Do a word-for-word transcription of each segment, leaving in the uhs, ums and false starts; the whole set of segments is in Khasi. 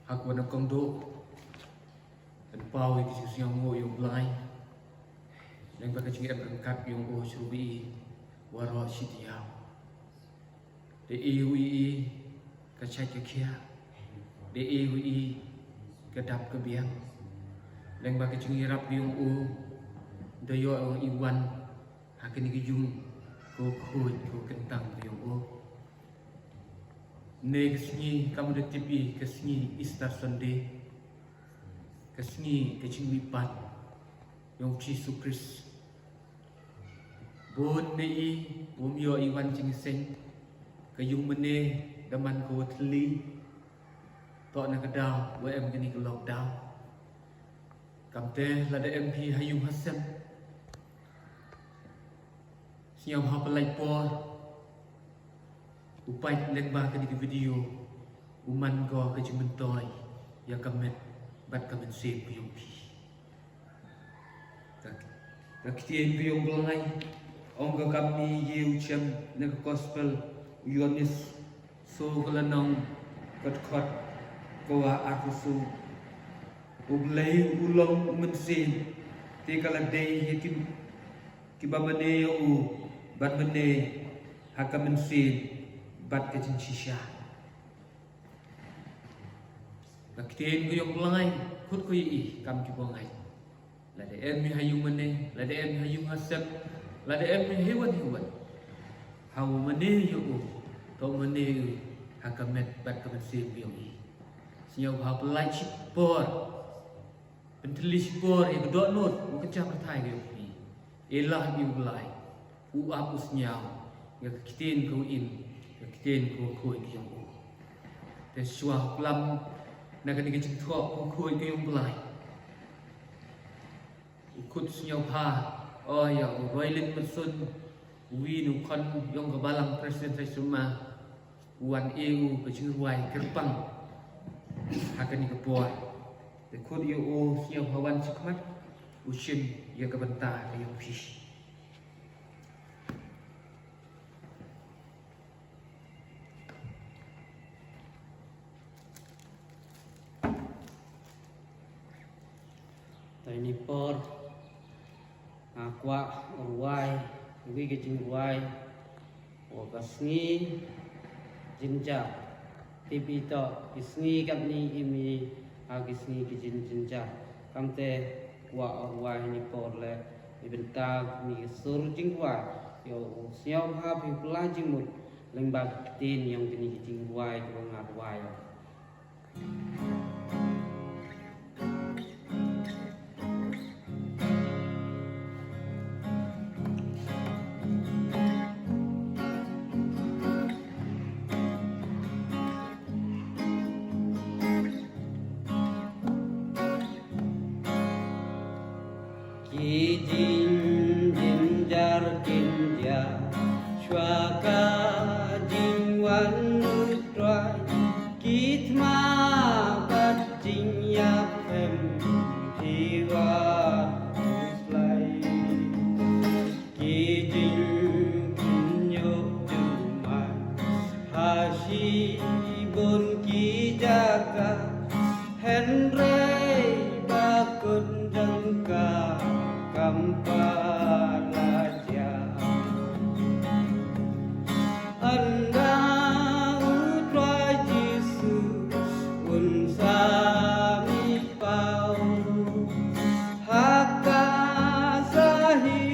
Ha ka wan kong do, yn paw ïa ka jingsngew nguh ïa u Blai. Leng ba ka jingim ryngkat ïa u shuh ïa i waroh shi taïew. Da i u i ka shait ka khiah. Da i u i ka dap ka biang. Leng ba ka jingïarap ïa u da ïoh i wan ha kane ka jingkhuid ka kyntang ïa u. Ne ka sngi kam da tip i ka sngi Easter Sunday. Ka sngi ka jingmihpat ïa u Jisu Khrist. Bun ne i um ïoh i wan jingïaseng. Ka ïung mane da man ka wa thylli. To na ka daw wa em kane ka lockdown. Kamte lada em phi ha ïung ha sem, sngewbha pynlait por. U peit lyngba kane ka video u man ko ka jingmyntoi ïa ka met bad ka mynsiem ka ïong phi. Ka, ka ktien ka ïong Blai ong ka kam ni ïa u chem na ka gospel u Ïoannis, so ka lynnong, ka dkhot ka wa arphew so. U Blai u long u mynsiem, te ka la dei ïa ki, kiba mane ïa u bad mane ha ka mynsiem bad ka jingshisha. Ka ktien ka ïong Blai khut ko ïa i kam ki bong ai. Lada em i ha ïung mane, lada em i ha ïung ha sem, lada em i ha wan ha wan. Ha u mane ïa u, to mane ïa u ha ka met bad ka mynsiem ka ïong i. Sngewbha pynlait shi por. Pynthylli shi por ïa ka dohnud u ka jam ka thai ka ïong i. Ïa la ha u Blai u ap u sñiaw ïa ka ktien ka u im, ka ktien ka u khuid ka ïong u. Te shuwa u klam na kane ka jingthoh ka u khuid ka ïong Blai. U khut sñiawbha, o ïa u Roylin Matsun, u wi na u khon ïong ka balang President Sai Suma, u wan e u ka jingrwai kyrpang ha kane ka por. Te khut ïa u sñiawbha wan shakhmat u shim ïa ka bynta ka ïong phi. Tang ïa ni por nga kwah rwai ïa ka jingrwai wa ka sngi jingjia. Tip i to ki sngi katni i mi ha ki sngi ki jin jingjia. Kamte kwah rwai ni por le i bynta ni ki sur jingrwai. Ïa u sñiawbha phi pla jingmut lyngba ki ktien ïong kini ki jingrwai ki ba nga rwai. Ki jingjynjar kin jia shuwa ka jingwan u Trai. Ki thma bad jingïaphem ki wan u slai. Ki jingkynnoh jumai ha shibun ki jaka, hynrei ba kun jong ka kam pat la jia. Ynda u Trai Jisu un sa mih paw ha ka sahi,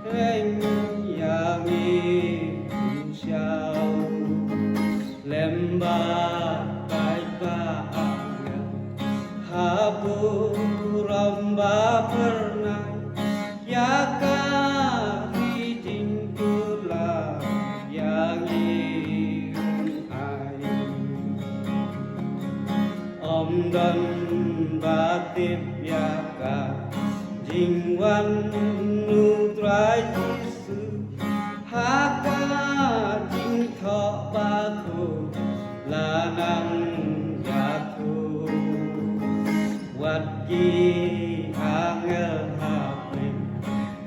hynrei ïa ngi un shaw. Lem bad paidbah angel ha burom ba phyrnai ïa ka ri jingkular ïa ngi un ai. Ym don ba tip ïa ka jingwan u Trai Jisu ha ka jingthoh bakhuid la nang ïathuh. Wat ki angel ha pdeng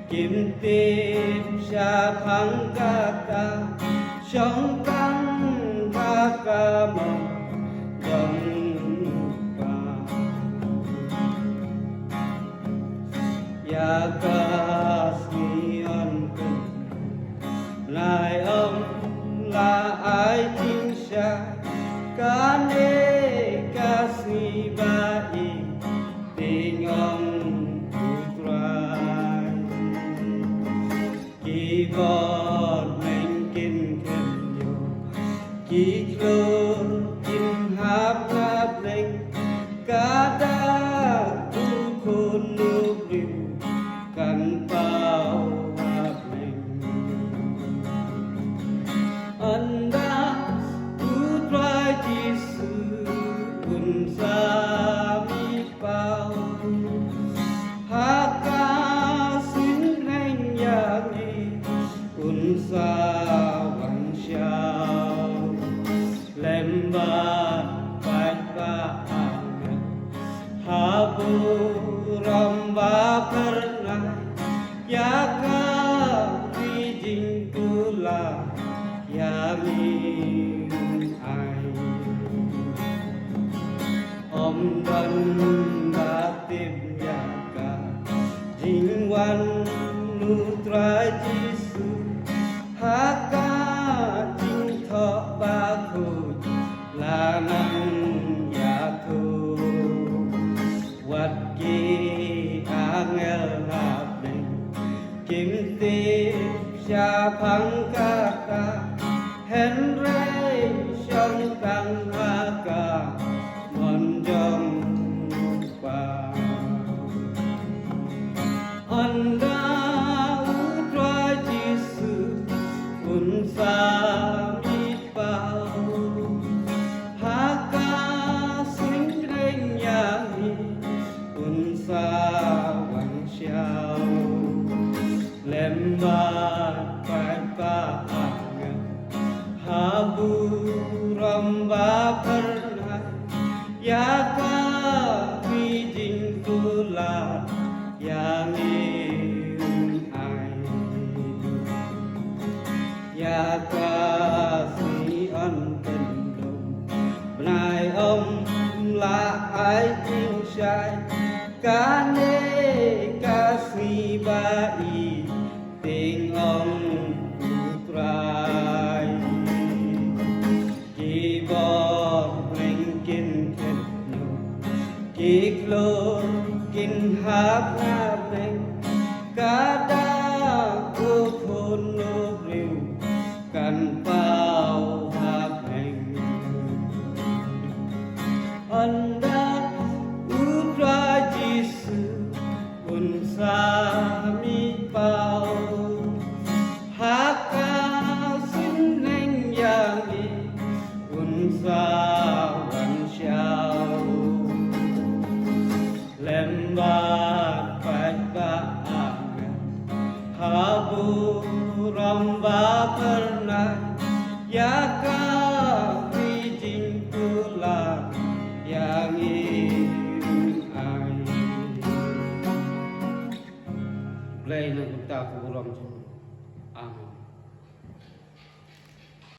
kim tip shaphang kata, shongkang ha ka mon jong Ai jingshai kane ka sngi ba i tieng ong U Trai. Ki bor meng kin kynjoh, ki khlur kin hap na bneng, ka dak U Khun U Briew kan paw ha bneng. Ynda U Trai Jisu un sa mih paw ha ka sngi ïa ngi, un sa wan shaw lem bad paidbah angel ha burom ba phyrnai ïa ka ri jingkular ïa ngi. Ai ym don ba tip ïa ka jingwan U Trai Jisu ha ka jingthoh bakhuid la nang ïathuh. Wat ki angel ha bneng kim tip shaphang kata, hynrei shong tang ha ka mon jong U Kpa. Ynda U Trai Jisu un sa mih paw ha ka sngi ïa ngi, un sa wan shaw lem bad paidbah angel ha burom ba phyrnai ïa ka ri jingkular ïa ngi. Ai ïa ka sngi yn pyndum, bnai ym lah ai jingshai, kane ka sngi ba i tieng ong U Trai. Ki bor meng kin kynjoh, ki khlur kin hap na bneng, ka dak U Khun U Briew kan paw ha bneng. Ynda U Trai Jisu un sa mih paw ha ka sngi ïa ngi, un sa wan shaw lem bad paidbah angel ha burom ba phyrnai ïa ka ri jingkular ïa ngi. Ai Blei na kumta ka burom jong